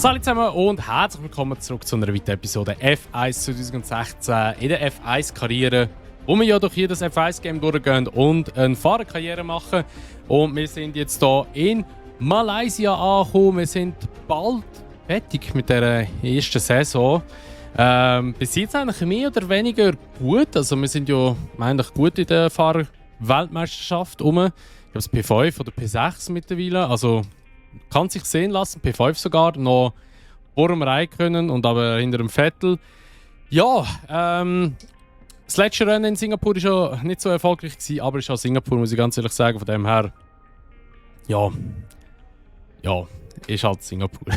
Hallo zusammen und herzlich willkommen zurück zu einer weiteren Episode F1 2016 in der F1-Karriere, wo wir ja durch jedes F1-Game durchgehen und eine Fahrerkarriere machen. Und wir sind jetzt hier in Malaysia angekommen. Wir sind bald fertig mit der ersten Saison. Bis jetzt eigentlich mehr oder weniger gut. Also wir sind ja eigentlich gut in der Fahrerweltmeisterschaft rum. Ich glaube, P5 oder P6 mittlerweile. Also kann sich sehen lassen, P5 sogar, noch vor dem Rennen können und aber hinter dem Vettel. Ja, das letzte Rennen in Singapur war ja nicht so erfolgreich gewesen, aber es ist auch Singapur, muss ich ganz ehrlich sagen, von dem her, ja, ist halt Singapur.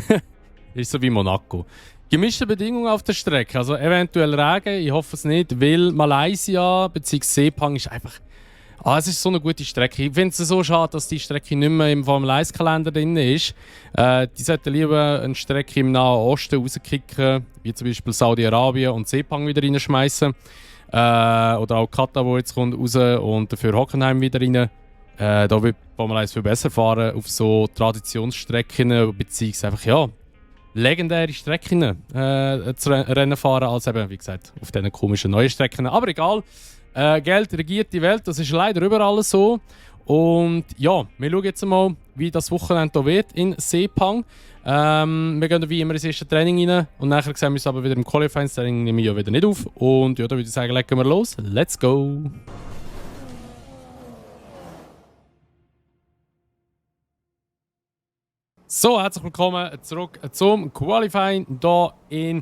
Ist so wie Monaco. Gemischte Bedingungen auf der Strecke, also eventuell Regen, ich hoffe es nicht, weil Malaysia bzw. Sepang ist einfach... es ist so eine gute Strecke. Ich finde es so schade, dass die Strecke nicht mehr im Formel-1-Kalender drin ist. Die sollten lieber eine Strecke im Nahen Osten rauskicken, wie zum Beispiel Saudi-Arabien und Sepang wieder reinschmeißen. Oder auch Katar, wo jetzt kommt, raus und dafür Hockenheim wieder rein. Da wird Formel 1 viel besser fahren auf so Traditionsstrecken, beziehungsweise einfach, ja, legendäre Strecken zu Rennen fahren, als eben, wie gesagt, auf diesen komischen neuen Strecken. Aber egal. Geld regiert die Welt, das ist leider überall so. Und ja, wir schauen jetzt mal, wie das Wochenende hier wird in Sepang. Wir gehen wie immer ins erste Training rein und nachher sehen wir uns aber wieder im Qualifying. Das Training nehmen wir ja wieder nicht auf. Und ja, da würde ich sagen, legen wir los. Let's go! So, herzlich willkommen zurück zum Qualifying hier in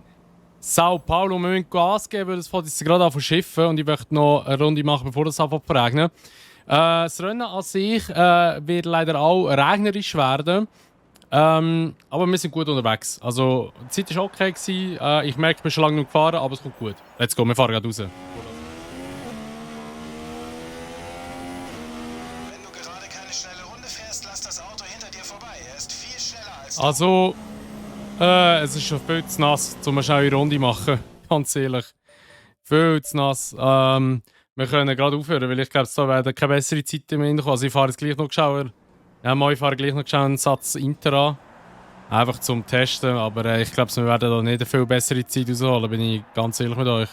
Sao Paulo. Wir müssen Gas geben, weil es fährt jetzt gerade an von Schiffen und ich möchte noch eine Runde machen, bevor es anfängt zu regnen. Das Rennen an sich wird leider auch regnerisch werden. Aber wir sind gut unterwegs. Also, die Zeit war okay. Ich merke, ich bin schon lange genug gefahren, aber es kommt gut. Let's go, wir fahren gerade raus. Wenn du gerade keine schnelle Runde fährst, lass das Auto hinter dir vorbei. Er ist viel schneller als du. Also, es ist schon viel zu nass, um eine schnelle Runde zu machen. Ganz ehrlich. Viel zu nass. Wir können gerade aufhören, weil ich glaube, da werden keine bessere Zeit mehr hinkommen. Also ich fahre jetzt gleich noch schnell. Ja, ich fahre gleich noch schnell einen Satz Inter an. Einfach zum Testen. Aber ich glaube, wir werden da nicht eine viel bessere Zeit rausholen, bin ich ganz ehrlich mit euch.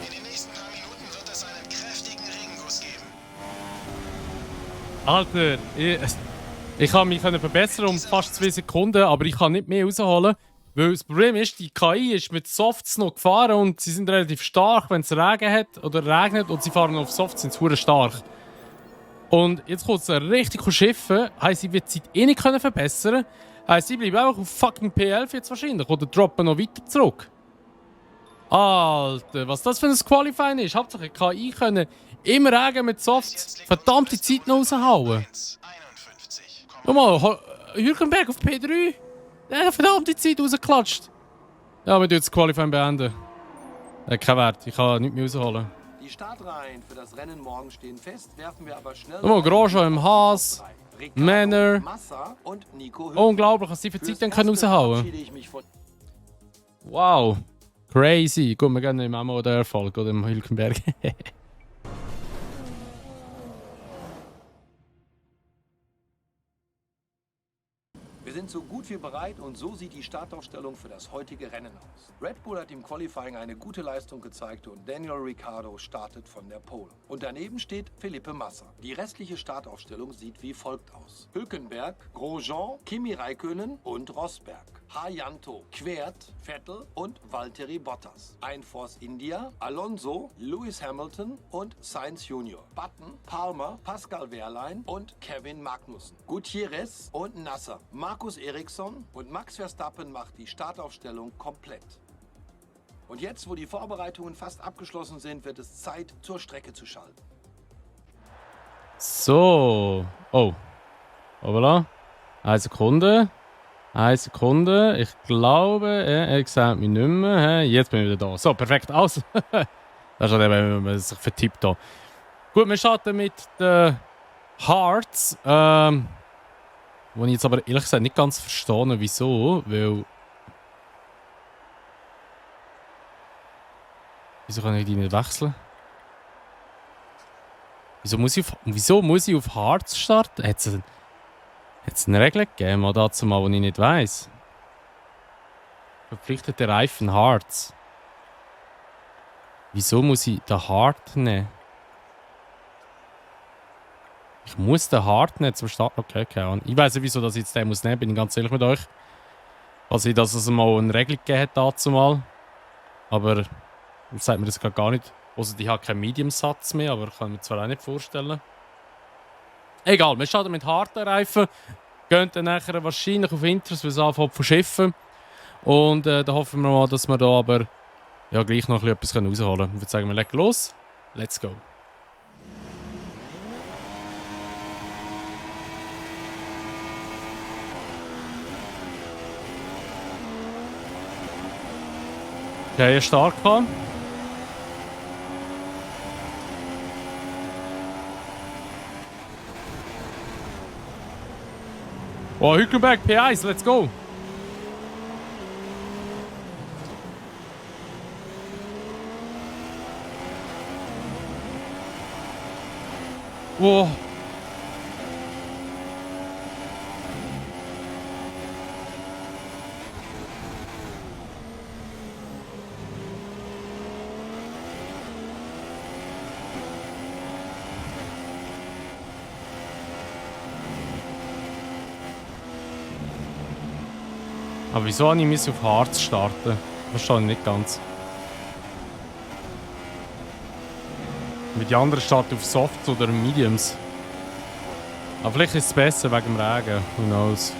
In den nächsten paar Minuten wird es einen kräftigen Regenguss geben. Alter, ich kann mich verbessern um fast 2 Sekunden, aber ich kann nicht mehr rausholen. Weil das Problem ist, die KI ist mit Softs noch gefahren und sie sind relativ stark, wenn es Regen hat oder regnet und sie fahren auf Softs, sind sie stark. Und jetzt kommt es richtig Schiffen, heisst, sie wird die Zeit eh nicht verbessern können. Heisst, sie bleiben einfach auf fucking P11 jetzt wahrscheinlich oder droppen noch weiter zurück. Alter, was das für ein Qualifying ist. Hauptsache KI können im Regen mit Softs verdammte Zeit noch raushauen. 51. Schau mal, Hülkenberg auf P3. Der hat verdammte Zeit rausgeklatscht. Ja, wir tun das Qualifying beenden. Kein Wert, ich kann nichts mehr rausholen. Die Startreihen für das Rennen morgen stehen fest, werfen wir aber schnell... Schau mal, Grosjean im Haas, Manor. Massa und Nico Unglaublich, was sie für Zeit dann raushauen können. Wow, crazy. Gut, wir gehen nicht mehr mal den Erfolg oder im Hülkenberg. Wir sind so gut wie bereit und so sieht die Startaufstellung für das heutige Rennen aus. Red Bull hat im Qualifying eine gute Leistung gezeigt und Daniel Ricciardo startet von der Pole. Und daneben steht Felipe Massa. Die restliche Startaufstellung sieht wie folgt aus. Hülkenberg, Grosjean, Kimi Räikkönen und Rosberg. Hayanto, Quert, Vettel und Valtteri Bottas. Ein Force India, Alonso, Lewis Hamilton und Sainz Jr. Button, Palmer, Pascal Wehrlein und Kevin Magnussen. Gutierrez und Nasser. Markus Eriksson und Max Verstappen macht die Startaufstellung komplett. Und jetzt, wo die Vorbereitungen fast abgeschlossen sind, wird es Zeit, zur Strecke zu schalten. So. Oh. Voilà. Eine Sekunde. Ich glaube, er sieht mich nicht mehr. Jetzt bin ich wieder da. So, perfekt. Also. Das ist halt eben, wenn man sich vertippt da. Gut, wir starten mit den Hearts. Wo ich jetzt aber ehrlich gesagt nicht ganz verstehe, wieso. Weil. Wieso kann ich die nicht wechseln? Wieso muss ich auf Hearts starten? Hat es eine Regel gegeben, oder dazu mal, die ich nicht weiss? Verpflichtete Reifen Harz. Wieso muss ich den Hard nehmen? Ich muss den Hard nehmen zum Start. Okay, keine Ahnung. Ich weiss nicht, wieso dass ich jetzt den muss nehmen, bin ich ganz ehrlich mit euch. Also, dass es mal eine Regel gegeben hat dazu mal. Aber das sagt mir das gerade gar nicht. Also, die hat keinen Medium-Satz mehr, aber kann ich mir zwar auch nicht vorstellen. Egal, wir starten mit harten Reifen. Gehen dann nachher wahrscheinlich auf Inters, weil es anfängt von Schiffen. Und da hoffen wir mal, dass wir da aber ja, gleich noch etwas rausholen können. Ich würde sagen, wir legen los. Let's go. Okay, stark war. Oh, Hülkenberg, P1, let's go! Oh. Aber wieso habe ich auf Harz starten? Verstehe ich nicht ganz. Mit den anderen starten auf Softs oder Mediums. Aber vielleicht ist es besser wegen dem Regen. Who knows.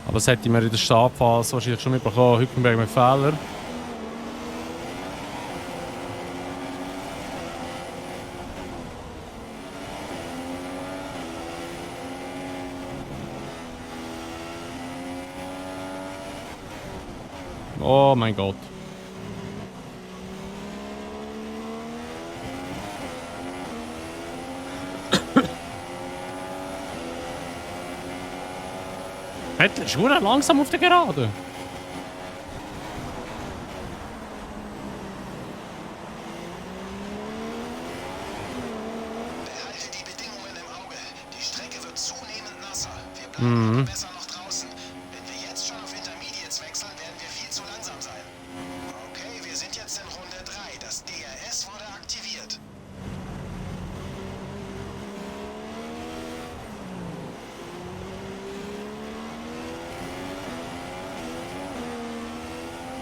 Aber das hätte ich mir in der Startphase wahrscheinlich schon mitbekommen. Hülkenberg mit Fehler. Oh mein Gott. Vettel ist verdammt langsam auf der Gerade. Behalte die Bedingungen im Auge. Die Strecke wird zunehmend nasser. Wir bleiben besser noch draußen. Wenn wir jetzt schon auf Intermediates wechseln, werden wir viel zu langsam sein. Okay, wir sind jetzt in Runde 3. Das DRS wurde aktiviert.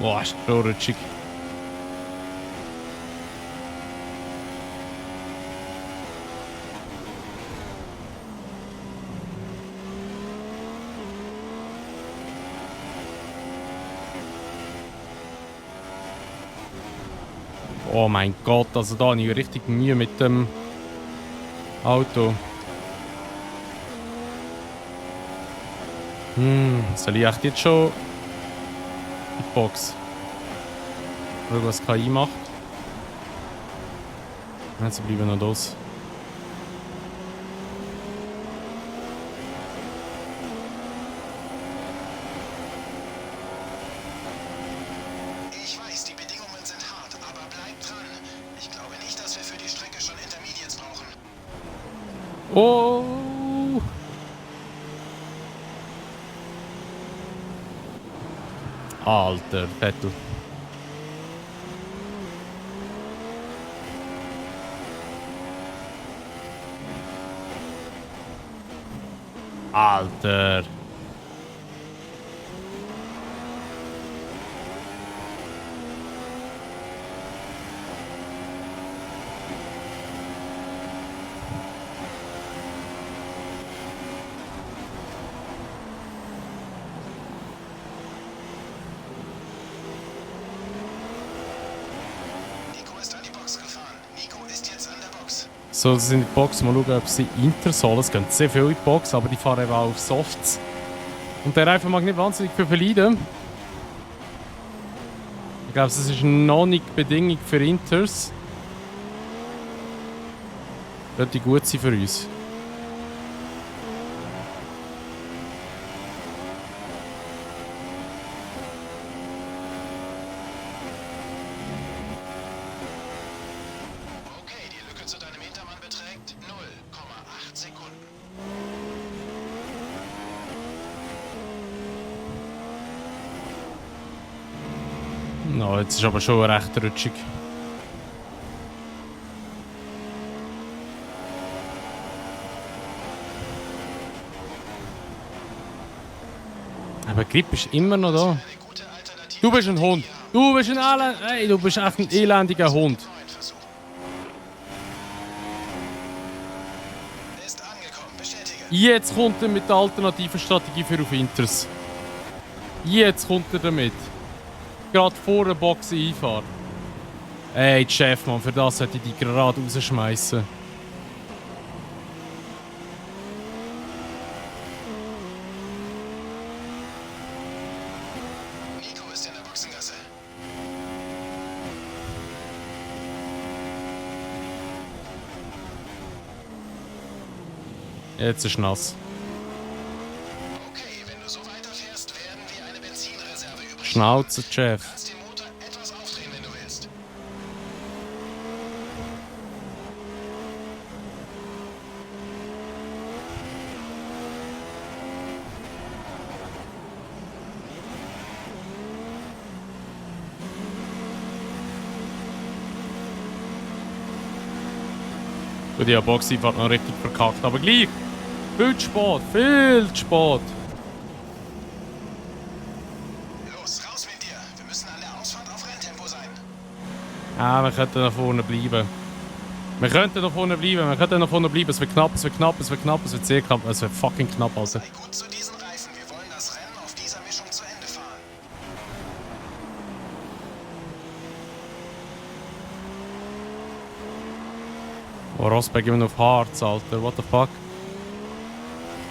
Boah, ist so rutschig. Oh mein Gott, also da habe ich richtig Mühe mit dem Auto. Soll ich echt jetzt schon die Box? Schau, was KI macht. Jetzt bleiben noch das. Ich weiß, die Bedingungen sind hart, aber bleib dran. Ich glaube nicht, dass wir für die Strecke schon Intermediates brauchen. Oh! Alter, Vettel. Alter. Nico ist an die Box gefahren. Nico ist jetzt an der Box. So, das sind die Box. Mal schauen, ob sie Inter sollen. Es gehen sehr viele in die Box, aber die fahren eben auch auf Softs. Und der Reifen mag nicht wahnsinnig viel verleiden. Ich glaube, das ist noch nicht die Bedingung für Inters. Sollte gut sein für uns. Okay, die Lücke zu deinem Hintermann beträgt 0,8 Sekunden. No, jetzt ist aber schon recht rutschig. Aber Grip ist immer noch da. Du bist ein Hund. Du bist du bist echt ein elendiger Hund. Jetzt kommt er mit der alternativen Strategie für auf Inters. Jetzt kommt er damit. Gerade vor der Box einfahren. Ey, Chef, Mann, für das hätte ich die gerade rausschmeißen. Nico ist in der Boxengasse. Jetzt ist nass. Okay, wenn du so weiterfährst, werden wir eine Benzinreserve übrig. Schnauze, Chef. Du kannst den Motor etwas aufdrehen, wenn du willst. Und die Boxeinfahrt noch richtig verkackt, aber gleich. Viel zu spät, viel zu spät. Los, raus mit dir. Wir müssen an der Ausfahrt auf Renntempo sein. Ah, wir könnten da vorne bleiben. Wir könnten da vorne bleiben, Es wird knapp, es wird knapp, es wird knapp, es wird sehr knapp, es wird fucking knapp also. Sei gut zu diesen Reifen. Wir wollen das Rennen auf dieser Mischung zu Ende fahren. Oh, Rosberg immer noch auf Harz, Alter, what the fuck?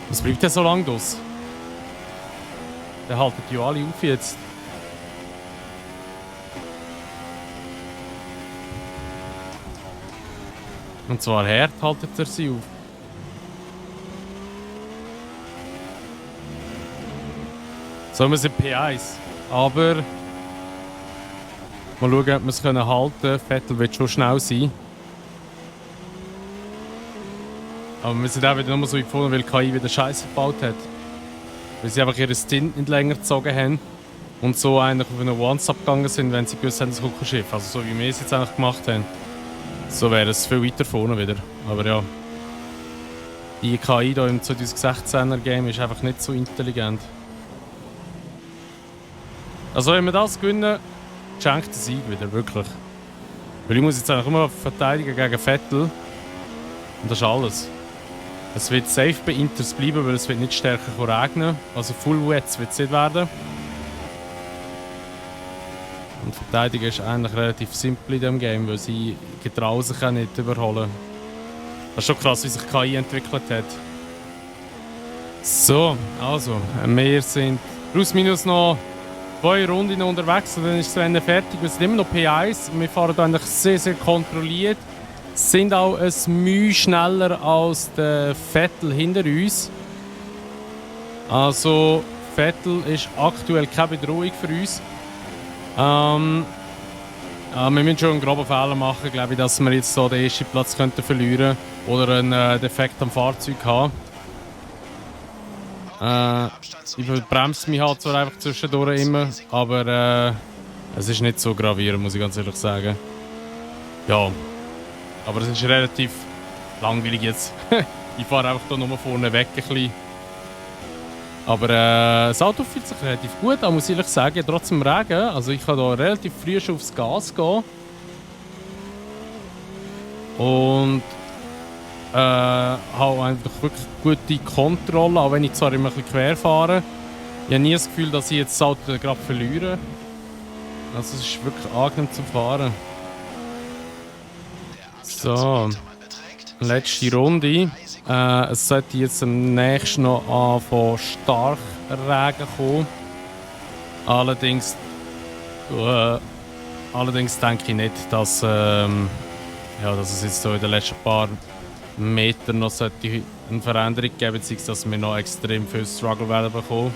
Was bleibt denn so lange das? Der haltet ja alle auf jetzt. Und zwar hart haltet er sie auf. So, wir sind P1. Aber mal schauen, ob wir es halten können. Vettel wird schon schnell sein. Aber wir sind auch wieder nur so gefunden, weil KI wieder Scheiße gebaut hat. Weil sie einfach ihren Stint nicht länger gezogen haben. Und so eigentlich auf einen One-Stop gegangen sind, wenn sie gewusst haben, das kommt kein Schiff. Also so wie wir es jetzt eigentlich gemacht haben. So wäre es viel weiter vorne wieder. Aber ja. Die KI hier im 2016er Game ist einfach nicht so intelligent. Also wenn wir das gewinnen, schenkt der Sieg wieder, wirklich. Weil ich muss jetzt eigentlich immer verteidigen gegen Vettel. Und das ist alles. Es wird safe bei Inters bleiben, weil es wird nicht stärker regnen. Also Full Wets wird es nicht werden. Und Verteidigen ist eigentlich relativ simpel in diesem Game, weil sie getrauen sich auch nicht überholen. Das ist schon krass, wie sich KI entwickelt hat. So, also, wir sind plus minus noch 2 Runden unterwegs und dann ist das Rennen fertig. Wir sind immer noch P1 und wir fahren eigentlich sehr, sehr kontrolliert. Sind auch ein Mühe schneller als der Vettel hinter uns. Also Vettel ist aktuell keine Bedrohung für uns. Wir müssen schon einen groben Fehler machen, glaube ich, dass wir jetzt so den ersten Platz könnten verlieren oder einen Defekt am Fahrzeug haben. Ich bremse mich halt zwar einfach zwischendurch immer, aber es ist nicht so gravierend, muss ich ganz ehrlich sagen. Ja. Aber es ist relativ langweilig jetzt. Ich fahre einfach hier nur vorne weg ein bisschen. Aber das Auto fühlt sich relativ gut an, muss ich ehrlich sagen. Trotzdem Regen. Also ich kann hier relativ früh schon aufs Gas gehen. Und habe einfach wirklich gute Kontrolle, auch wenn ich zwar immer ein bisschen quer fahre. Ich habe nie das Gefühl, dass ich jetzt das Auto gerade verliere. Also es ist wirklich angenehm zu fahren. So, letzte Runde. Es sollte jetzt am nächsten noch anfangen stark Regen kommen. Allerdings denke ich nicht, dass, dass es jetzt so in den letzten paar Metern noch sollte eine Veränderung geben, beziehungsweise dass wir noch extrem viel Struggle werden bekommen.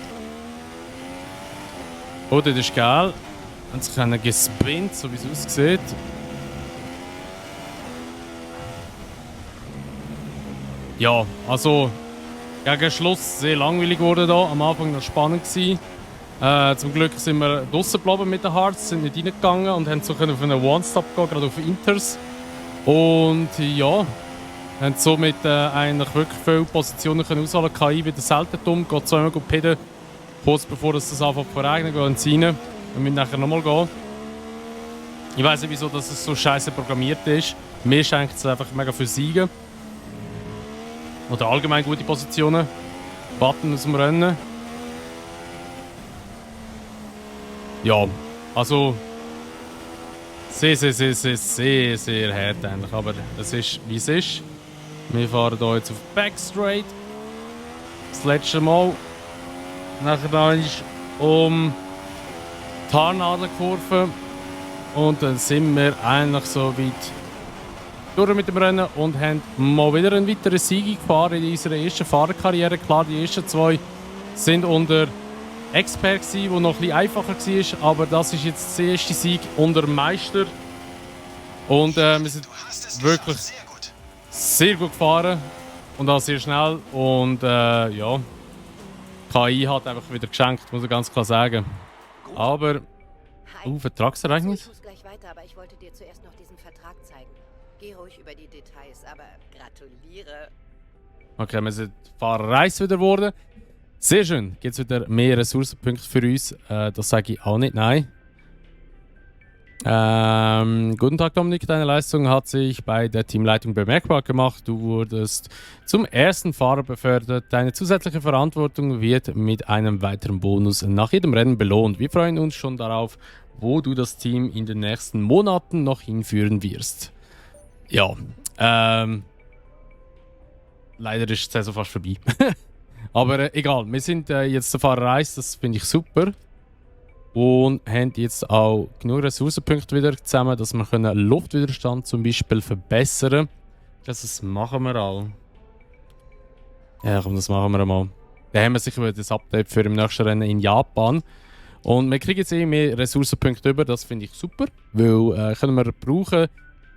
Oh, das ist geil. Und sie haben gespinnt, so wie es aussieht. Ja, also gegen Schluss sehr langweilig geworden hier. Am Anfang noch spannend gewesen. Zum Glück sind wir draussen geblieben mit den Hearts, sind nicht reingegangen und haben so auf einen One-Stop gehen, gerade auf Inters. Und ja, haben somit eigentlich wirklich viele Positionen können auswählen können. KI wieder selten dumm, geht zweimal pitchen, kurz bevor es anfängt zu regnen, gehen sie rein. Wir müssen nachher nochmal gehen. Ich weiss nicht, wieso dass es so scheiße programmiert ist. Mir schenkt es einfach mega für Siegen. Oder allgemein gute Positionen. Button aus dem Rennen. Ja, also sehr hart eigentlich, aber es ist wie es ist. Wir fahren hier jetzt auf Backstraight. Das letzte Mal. Nachher da ist um die Haarnadelkurve. Und dann sind wir eigentlich so weit durch mit dem Rennen und haben mal wieder einen weiteren Sieg gefahren in unserer ersten Fahrerkarriere. Klar, die ersten zwei sind unter Expert gsi, wo noch ein bisschen einfacher war, aber das ist jetzt der erste Sieg unter Meister. Und wir sind wirklich sehr gut gefahren und auch sehr schnell. Und ja, KI hat einfach wieder geschenkt, muss ich ganz klar sagen. Aber, Vertragserreichnis? Ich muss gleich weiter, aber ich wollte dir zuerst noch diesen Vertrag zeigen. Geh ruhig über die Details, aber gratuliere. Okay, wir sind Fahrerreis wieder geworden. Sehr schön. Gibt es wieder mehr Ressourcenpunkte für uns? Das sage ich auch nicht, nein. Guten Tag Dominik, deine Leistung hat sich bei der Teamleitung bemerkbar gemacht. Du wurdest zum ersten Fahrer befördert. Deine zusätzliche Verantwortung wird mit einem weiteren Bonus nach jedem Rennen belohnt. Wir freuen uns schon darauf, wo du das Team in den nächsten Monaten noch hinführen wirst. Ja, leider ist die Saison fast vorbei. Aber egal, wir sind jetzt der Fahrerreis, das finde ich super. Und haben jetzt auch genug Ressourcenpunkte wieder zusammen, dass wir Luftwiderstand zum Beispiel verbessern können. Das machen wir auch. Ja, komm, das machen wir mal. Dann haben wir sicher wieder das Update für im nächsten Rennen in Japan. Und wir kriegen jetzt mehr Ressourcenpunkte über, das finde ich super. Weil können wir brauchen,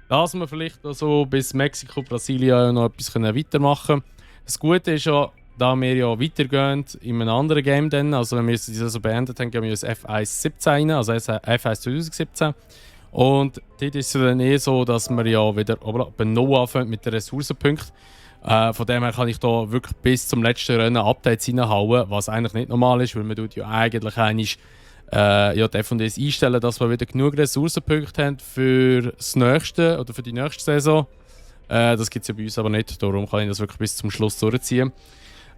dass wir vielleicht so bis Mexiko, Brasilien noch etwas weitermachen können. Das Gute ist ja, da wir ja weitergehen in einem anderen Game dann, also wenn wir die Saison beendet haben, gehen wir ins F1 17 rein, also F1 2017. Und dort ist es dann so, dass wir ja wieder bei Null anfangen mit den Ressourcenpunkten. Von dem her kann ich da wirklich bis zum letzten Rennen Updates reinhauen, was eigentlich nicht normal ist, weil man tut ja eigentlich ja, die F&Ds einstellen, dass wir wieder genug Ressourcenpunkte haben für das nächste oder für die nächste Saison. Das gibt es ja bei uns aber nicht, darum kann ich das wirklich bis zum Schluss durchziehen.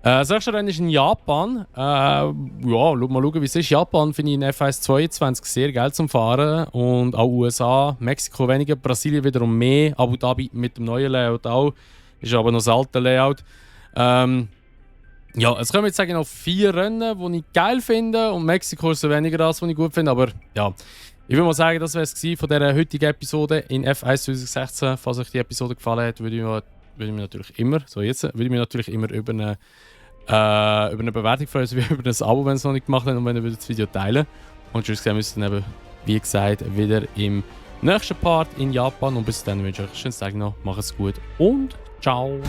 Das nächste Rennen ist in Japan. Ja, mal schauen, wie es ist. Japan finde ich in F1 22 sehr geil zum Fahren. Und auch USA, Mexiko weniger, Brasilien wiederum mehr. Abu Dhabi mit dem neuen Layout auch. Ist aber noch das alte Layout. Ja, es kommen jetzt noch 4 Rennen, die ich geil finde. Und Mexiko ist so weniger das, was ich gut finde. Aber ja, ich würde mal sagen, das wäre es von dieser heutigen Episode in F1 2016. Falls euch die Episode gefallen hat, würde ich mich natürlich immer über eine Bewertung freuen, also wie über ein Abo, wenn ihr es noch nicht gemacht habt und wenn ihr das Video teilen. Und tschüss, wir sehen uns dann wie gesagt, wieder im nächsten Part in Japan. Und bis dann wünsche ich euch einen schönen Tag noch, macht es gut und ciao!